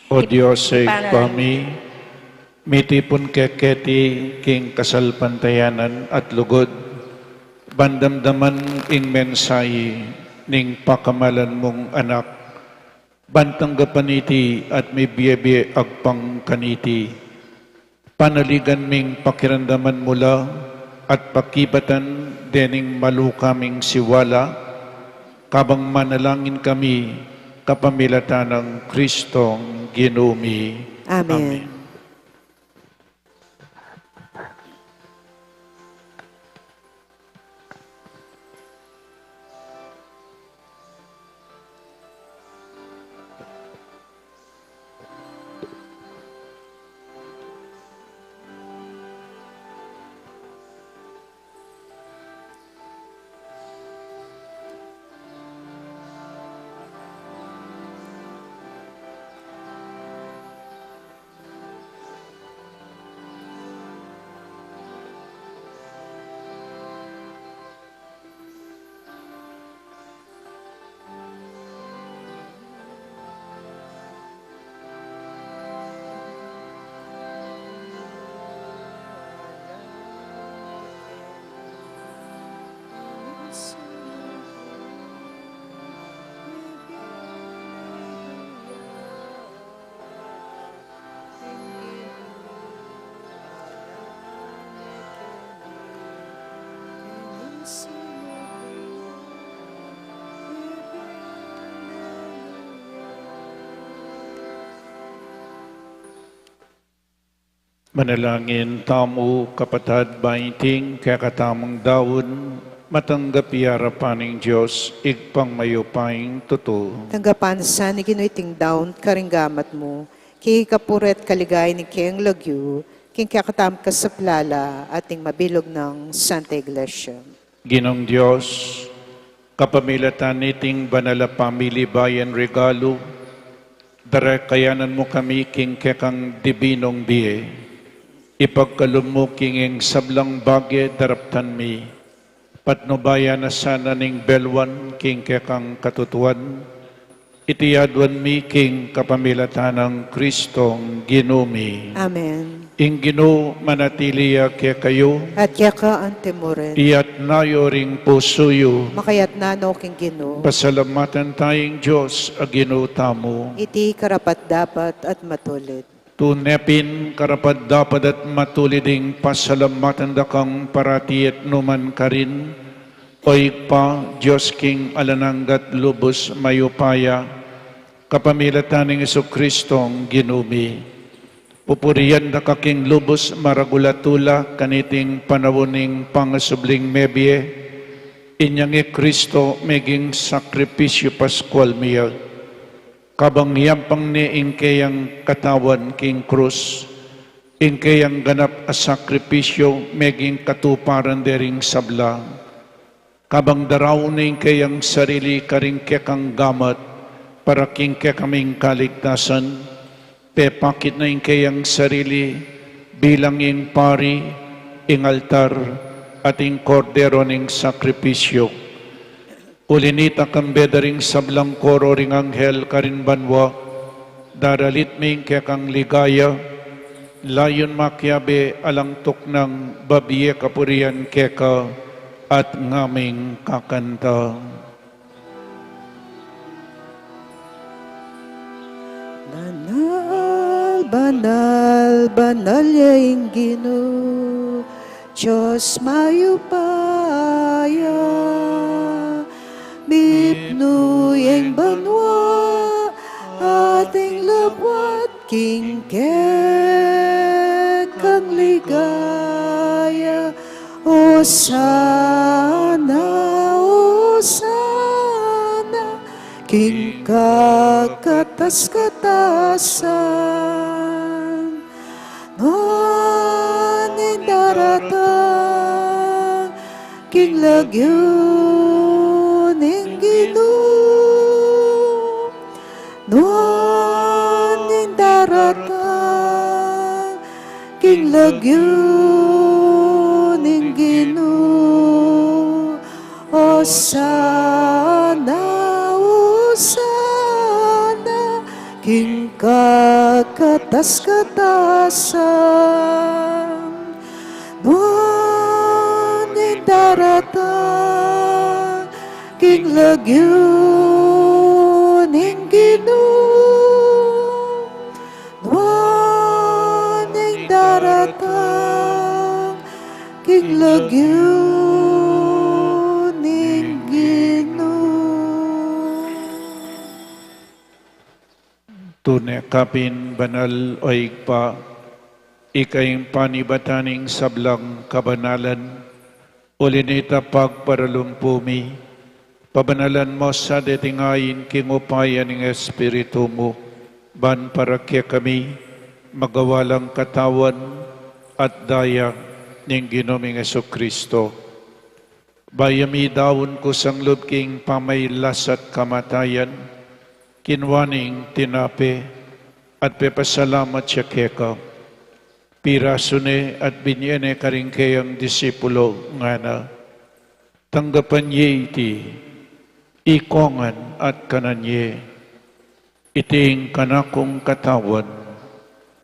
O Dios, Ibpa mi, mitipun ke keti king kasalpantayanan at lugud, ban damdaman ing mensahe ning pakamalan mung Anak, ban tanggapan iti at mibie-bie agpang kaniti. Panaligan ming pakiramdaman mu la at pakibatan dening maluka ming siwala, kabang manalangin kami kapamilatan nang Kristong Ginu mi. Amen. Amen. Manalangin tamu, kapatad, ban iting kekatamung daun matanggap ya arapan ning Dios, Ibpang mayupayang tutu. Tanggapan sa ning Ginu iting daun karing gamat mu, king ikapuri't kaligayan ning keyang lagyu, king kekatamung kasaplalan at ning mabilug nang Santa Iglesia. Ginung Dios, kapamilatan niting banal a pamili bayan regalu, darekayanan mu kami king kekang dibinung bie. Ipagkalub mu king ing sablang bage daraptan mi, patnubayan na sana ning belwan king kekang katutuan, iti aduan mi king kapamilatan nang Kristong Ginu mi. Amen. Ing Ginu manatili ya kekayu. At keka antimurin. Iyatna yu ring pusu yu. Makayatna no king Ginu. Pasalamatan taya ing Dios a Ginu tamu. Iti karapat-dapat at matulid. Tune pin karapat-dapat at matulid ing pasalamatan da kang parati at nukarin man, O Ibpa, Dios king alang angga at lubus mayupaya, kapamilatan nang Jesukristong Ginu mi. Pupurian da ka king lubus maragul a tula kaniting panaun ning pangasubling mebie, inyang i Kristo meging sakripisyu Paskual mi ya. Kabang iyampang ne ing keyang katawan king krus, ing keyang ganap a sakripisyu meging katuparan dering sabla. Kabang daraun ne ing keyang sarili karing kekang gamat para king kekaming kaligtasan, pepakit ne ing keyang sarili bilang ing pari, ing altar, at ing kordero ning sakripisyu. Uli nita, kambe da ring sablang koro ring anghel karin banua, daralit mi ing kekang ligaya, layun makiabe alang tuknang babie kapurian keka at ngaming kakanta. Banal, Banal, banal ya ing Ginu, Dios mayupaya. Mipnu ya ing banua at ing labuad king kekang ligaya. Osana, Osana king kakatas-katasan. Nuan ing daratang king lagyu ning Ginu? Nuan ing daratang king lagyu ning Ginu? Osana, Osana king kakatas-katasan. Nuan ing daratang king lagyu ning Ginu? Nuan ing daratang king lagyu ning Ginu? Tune ka pin banal, o Ibpa, ika ing panibatan ning sablang kabanalan. Uli na nita, pagparalumpu mi, pabanalan mu sa deting ain king upaya ning Espiritu mu, ban para kekami magawa lang katawan at daya ning Ginu ming Jesucristo. Bayu mi daun kusang lub king pamailas at kamatayan, kinua ne ing tinape at pepasalamat ya keka, pirasu ne at binye ne karing keyang disipulo, ngana: Tanggapan ye iti, ikongan at kanan ye. Iti ing kanakung katawan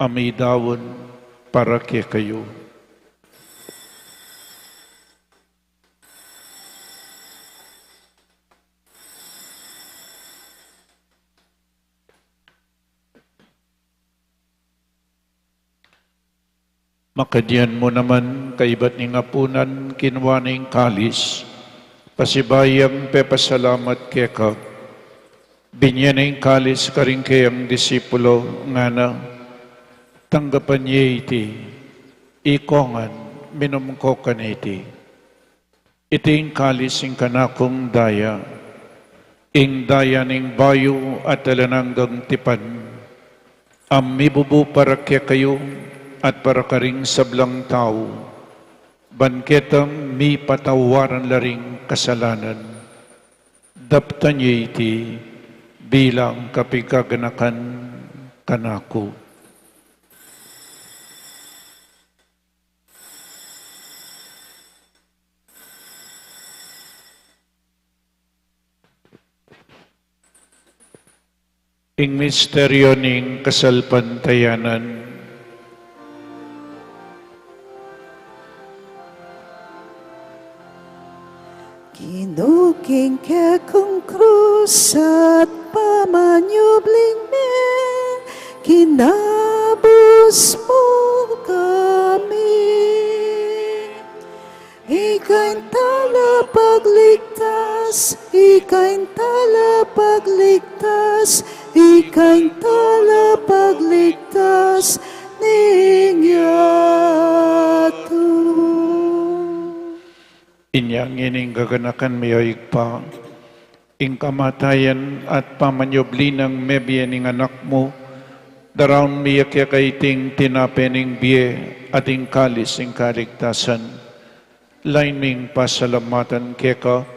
a midaun para kekayu. Makadian mu naman, kaibat ning apunan, kinua ne ing kalis, pasibayu yang pepasalamat keka, binye ne ing kalis karing keyang disipulo, ngana: Tanggapan ye iti, ikongan, minum ko kaniti. Iti ing kalis ning kanakung daya, ing daya ning bayu at alang anggang tipan, a mibubu para kekayu at para karing sablang tau, ban ketang mipatawaran la ring kasalanan. Daptan ye iti bilang kapigaganakan kanaku. Ing misteryu ning kasalpantayanan. Ginu, king kekang krus at pamanyubling mie, kinabus mu kami. Ika ing talapagligtas, ika ing talapagligtas, ika ing talapagligtas ning yatu. Inya ngeni ing gaganakan mi, o Ibpa, ing kamatayan at pamanyubli nang mebie ning Anak mu, daraun mi ya keka iting tinape ning bie at ing kalis ning kaligtasan. Lain ming pasalamatan keka,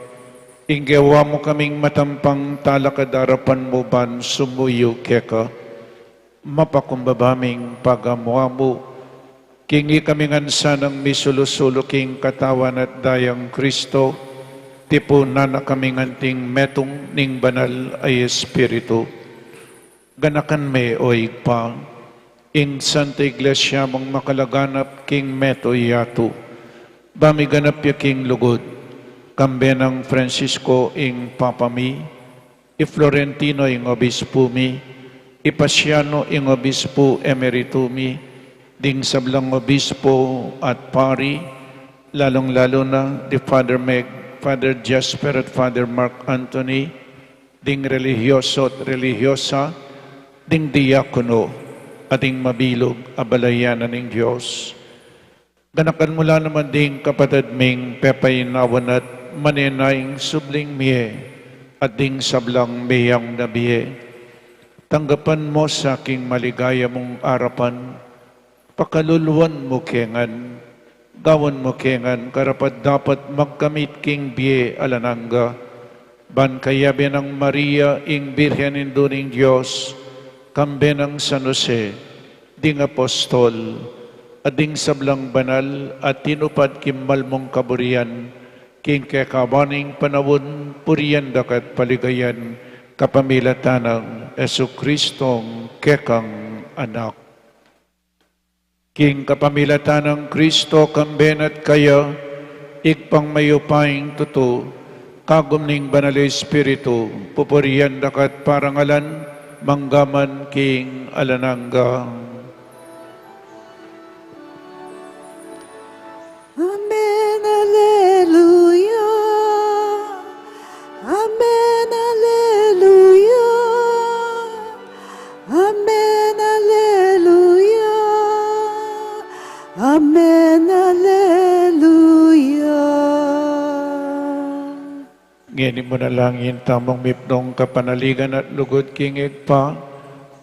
ing gewa mu kaming matampang talakad king arapan mu ban sumuyu keka. Mapakumbaba ming pagamu-amu, king ikami ngan sanang misulu-sulu king katawan at dayang Kristo, tipunan na kaming anting metung ning Banal a Espiritu. Ganakan me, o Ibpa, ing Santa Iglesia mung makalaganap king meto yatu, ba miganap ya king lugud, kambe nang Francisco ing Papa mi, i Florentino ing Obispu mi, Ipasya no ing obispo emeritu mi, ding sablang obispo at pari, lalung-lalu na di Father Meg, Father Jasper at Father Mark Anthony, ding relihiyoso at relihiyosa, ding diakono, at ding mabilug a balayan ning Dios. Ganakan mu la naman ding kapatad ming pepainawan at manenayang subling mie at ding sablang meyang na bie. Tanggapan mu sa king maligaya mung arapan, pakaluluan mu ke ngan, gawan mu ke ngan karapat-dapat magkamit king bie alang angga, ban kayabe nang Maria ing Birhen Indu ning Dios, kambe nang San Jose, ding apostol, at ding sablang banal a tinupad king malmung kaburian, king kekaban ning panaun, purian da ka at paligayan, kapamilatan nang Jesucristong kekang Anak. King kapamilatan nang Kristo, kambe na at kaya, Ibpang mayupayang tutu, kagum ning Banal a Espiritu, pupurian da ka at parangalan, mangga man king alang angga. Amen, Alleluia. Amen, Alleluia. Amen, Alleluia. Amen, Alleluia. Ngeni manalangin tamung mipnung kapanaligan at lugud king Ibpa,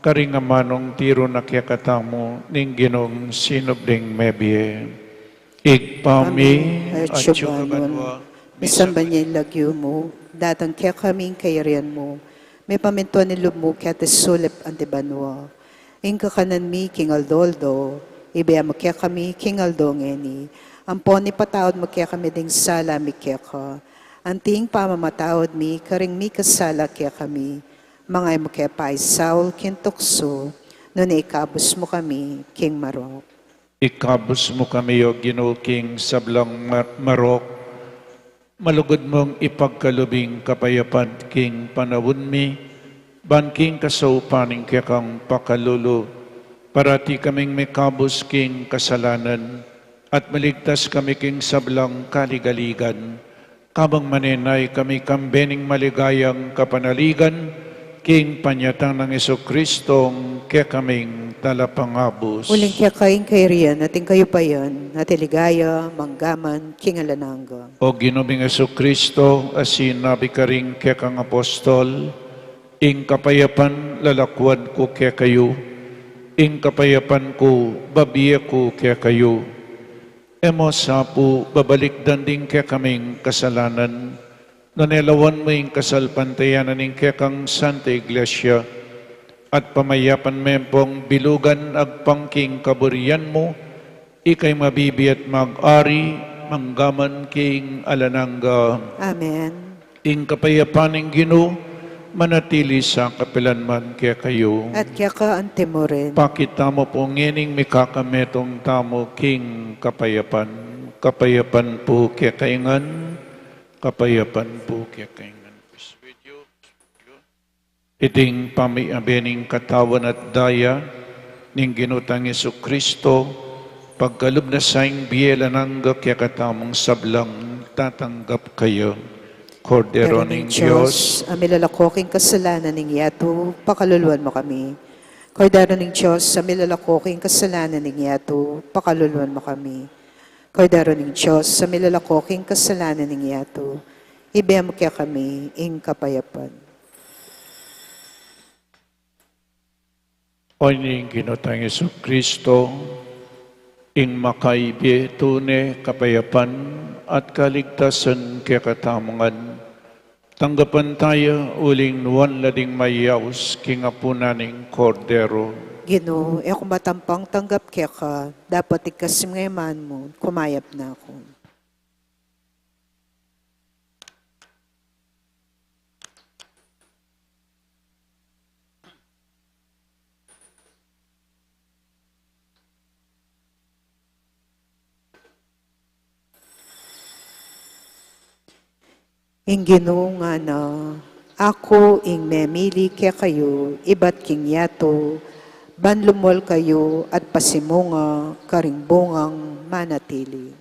karing amanung tiru na kekatamu ning Ginung sinubling mebie. Ibpa mi, atsu ka banua, misamban ya ing lagyu mu, datang kekami ing kayarian mu, mipamintuan ing lub mu keti sulip anti banua. Ing kakanan mi king aldo-aldo, ibie mu kekami king aldo ngeni, ampon ipatawad mu kekami ding sala mi keka, anti ing pamamatawad mi karing mikasala kekami, manga e mu ke paisaul king tuksu, nune ikabus mu kami king marok. Ikabus mu kami, O Ginu, king sablang ma-, marok, malugud mung ipagkalub ing kapayapan king panaun mi, ban king kasaupan ning kekang pakalulu, parati kaming mikabus king kasalanan, at maligtas kami king sablang kaligaligan, kabang manenaya kami kambe ning maligayang kapanaligan, king panyatang nang Jesucristong kekaming Talapangabus. Uling keka ing kayarian, at ing kayupayan, at ing ligaya, mangga man king alang angga. O Ginu ming Jesucristo, a sinabi karing kekang apostol, ing kapayapan lalakuan ku kekayu, ing kapayapan ku babie ku kekayu. E mu sa pu babalikdan ding kekaming kasalanan, nune lawan mu ing kasalpantayanan ning kekang Santa Iglesia, at pamayapan me pung bilugan agpang king kaburian mu, ika ing mabibie at mag-ari, mangga man king alang angga. Amen. Ing kapayapan ning Ginu, manatili sa kapilan man kekayu. At keka anti mu rin. Pakit tamu pu ngening mikakametung tamu king kapayapan. Kapayapan pu kekayu ngan, kapayapan pu kekayu ngan. Iting pamiabe ning katawan at daya ning Ginu tang Jesucristo, pagkalub na sa ing bie alang angga kekatamung sablang tatanggap kaya. Kordero ning Dios, a milalako king kasalanan ning yatu, pakaluluan mu kami. Kordero ning Dios, a milalako king kasalanan ning yatu, pakaluluan mu kami. Kordero ning Dios, a milalako king kasalanan ning yatu, ibie mu kekami ing kapayapan. O ning Ginu tang Jesucristo, ing makaibie tune kapayapan at kaligtasan kekatamu ngan, tanggapan taya uling nuan la ding mayaus king apunan ning Kordero. Ginu, e ku matampang tanggap keka, dapot igkas mu ing man mu, kumayap na ku. Ing Ginu ngana, Aku ing memili kekayu ibat king yatu, ban lumwal kayu at pasimunga karing bungang manatili.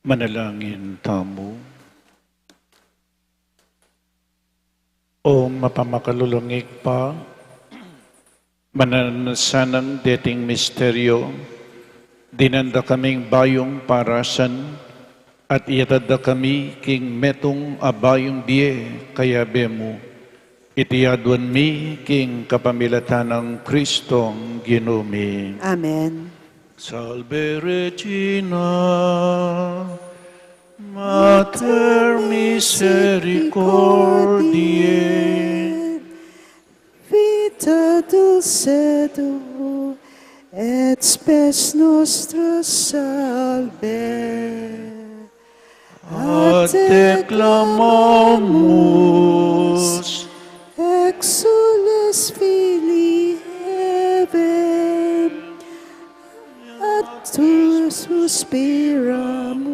Manalangin tamu. O mapamakalulung Ibpa, mananu na sanang deting misteryo, dinan da kaming bayung parasan, at iyatad da kami king metung a bayung bie, kayabe mu. Iti aduan mi king kapamilatan nang Kristong Ginu mi. Amen. Salve Regina, Mater misericordiae, vita dulcedo et spes nostra salve. A te clamamus, exsules filii Hevae, a te suspiramus,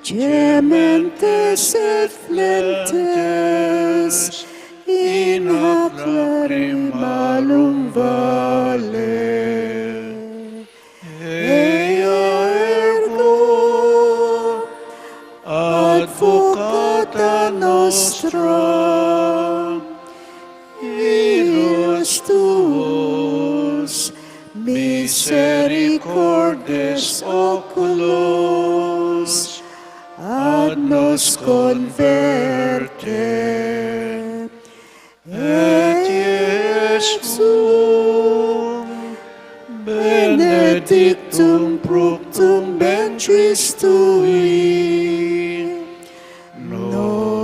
gementes et flentes in hac lacrimalum valle. Ea ergo advocata nostra, inus tuus misericordes oculos ad nos converte. Et Iesum, bene benedictum fructum ventris tui, nobis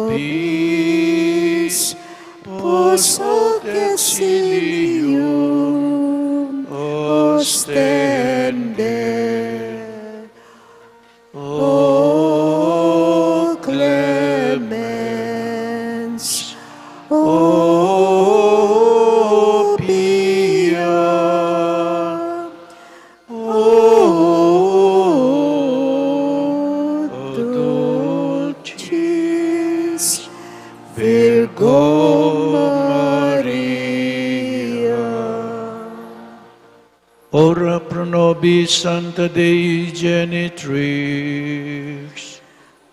post hoc exilium ostende. O clemens, o pia, o dulcis Virgo Maria. Ora pro nobis sancta Dei Genitrix.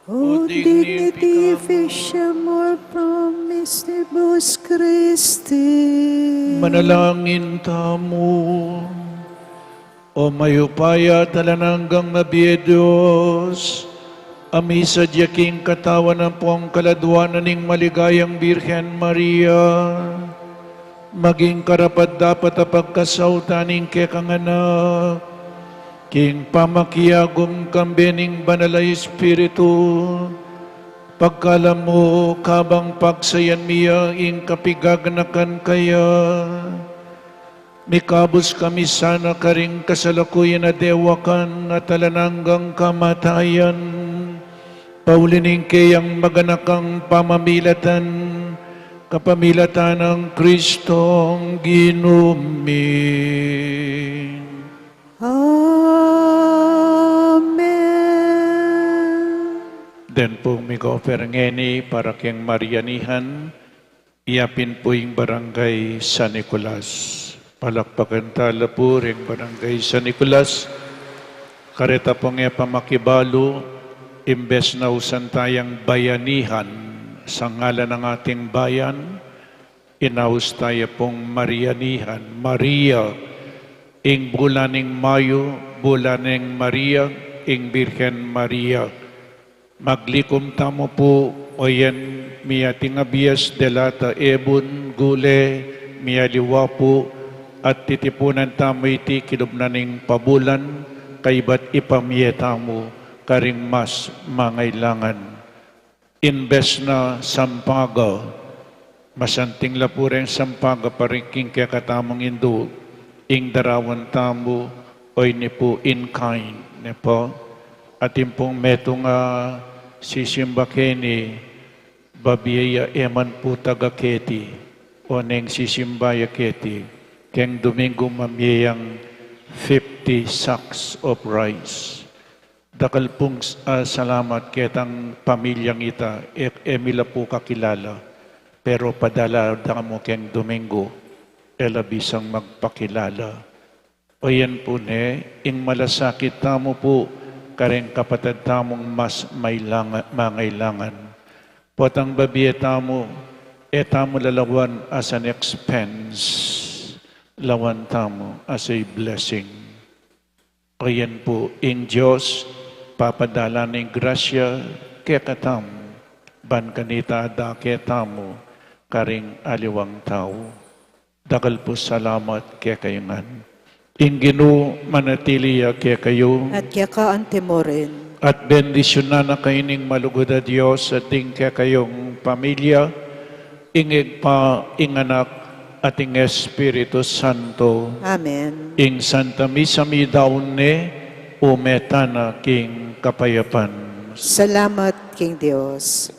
Ut dignitatis amor pro omnibus Christi. Manalangin tamu. O mayupaya at alang anggang mabie Dios, a misa king katawan ampong kaladwanan ning maligayang Birhen Maria, maging karapat-dapat a pagkasautan ning kekang anak, king pamakiagum kambe ning Banal a Espiritu, pagkalub mu kabang pagsayan mi ya ing kapigaganakan kaya, mikabus kami sana karing kasalakuyan a dewakan at alang anggang kamatayan, pauli ning keyang maganakang pamamilatan, kapamilatan nang Kristong Ginu mi. Amen. Den pung mig-offer ngeni para keng Marianihan, iya pin pu ing Barangay San Nicolas. Palakpakan ta la pu ring Barangay San Nicolas. Kareta pung e pamakibalu, imbes na ausan tayang Bayanihan sa ngalan ng ating bayan, inaus taya pung Marianihan. Maria, ing bulan ning Mayu, bulan ning Maria, ing Birhen Maria. Maglikum tamu pu, oyan mi ating abias, delata, ebun, gule, mialiwa pu, at titipunan tamu iti kilub na ning pabulan, kaybat ipamie tamu karing mas mangailangan. Imbes na sampaga, masanting la pu reng sampaga para king kekatamung indu, ing darawan tamu, oyni pu in kind, ne pu? Atin pung metung a sisimba keni, babie ya e man pu taga keti, oneng sisimba ya keti, keng Domingu mamie yang fifty sacks of rice. Dakal pung, ah, salamat ketang pamilyang ita, e, e mi la pu kakilala, pero padala da mu keng Domingu, e la bisang magpakilala. Oyan pu ne, ing malasakit tamu pu, kareng kapatad tamung mas mailanga-, mangailangan. Potang babie tamu, e tamu lalawan as an expense, lawan tamu as a blessing. Oyan pu ing Dios, papadala ning grasya kekatamu, ban kanita dake tamu karing aliwang tau. Dakal pu salamat kekayu ngan. Ing Ginu manatili ya kekayu. At keka anti mu rin. At bendisyunan na kayu ning malugud a Dios, at ding kekayung pamilya, ing Ibpa, ing Anak, at ing Espiritu Santo. Amen. Ing Santa Misa midaun ne, ume tana king kapayapan. Salamat king Dios.